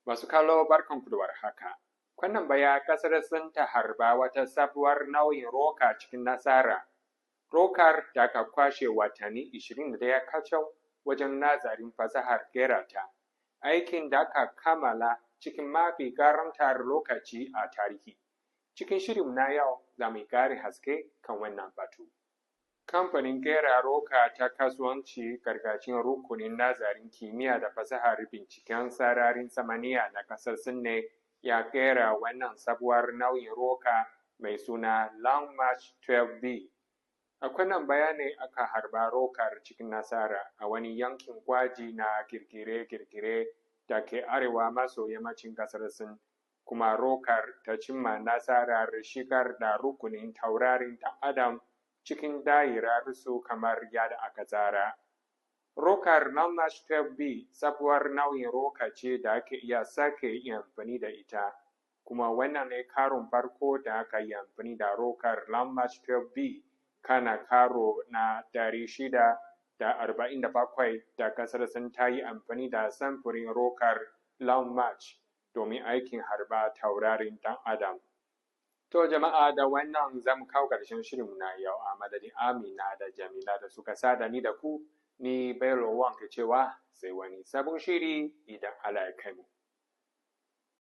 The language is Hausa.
Masu kallo, barkanku da warhaka. Kwanan baya kasar Sin ta harba wata sabuwar nau'in roka cikin nasara. Rokar da aka kwashe watanni 21 kacal wajen nazarin fasahar kera ta. Aikin da aka kammala cikin mafi karantar lokaci a tarihi. Cikin shirin na yau za mu yi ƙarin haske kan wannan batu. Kamfanin kera roka ta kasuwanci karkashin rukunin nazarin kimiyya da fasahar binciken sararin samaniya na kasar Sin ne ya kera wannan sabuwar nau'in roka mai suna Long March 12B. A kwanan baya ne aka harba rokar cikin nasara a wani yankin gwaji na kirkire-kirkire da ke arewa maso yammacin kasar Sin, kuma rokar ta cimma nasarar shigar da rukunin taurarin ɗan adam cikin da'irar su kamar yadda aka tsara. Rokar Long March 12B sabuwar nau'in roka ce da ake iya sake yin amfani da ita, kuma wannan ne karon farko da aka yi amfani da rokar Long March 12B, kana karo na 647 da kasar Sin ta yi amfani da samfurin rokar Long March domin aikin harba taurarin ɗan adam. To jama'a, da wannan zamu kawo ƙarshen shirinmu na yau. A madadin Amina da Jamila da suka sada ni da ku, ni Bello Wan ke cewa sai wani sabon shiri idan Allah ya kai mu.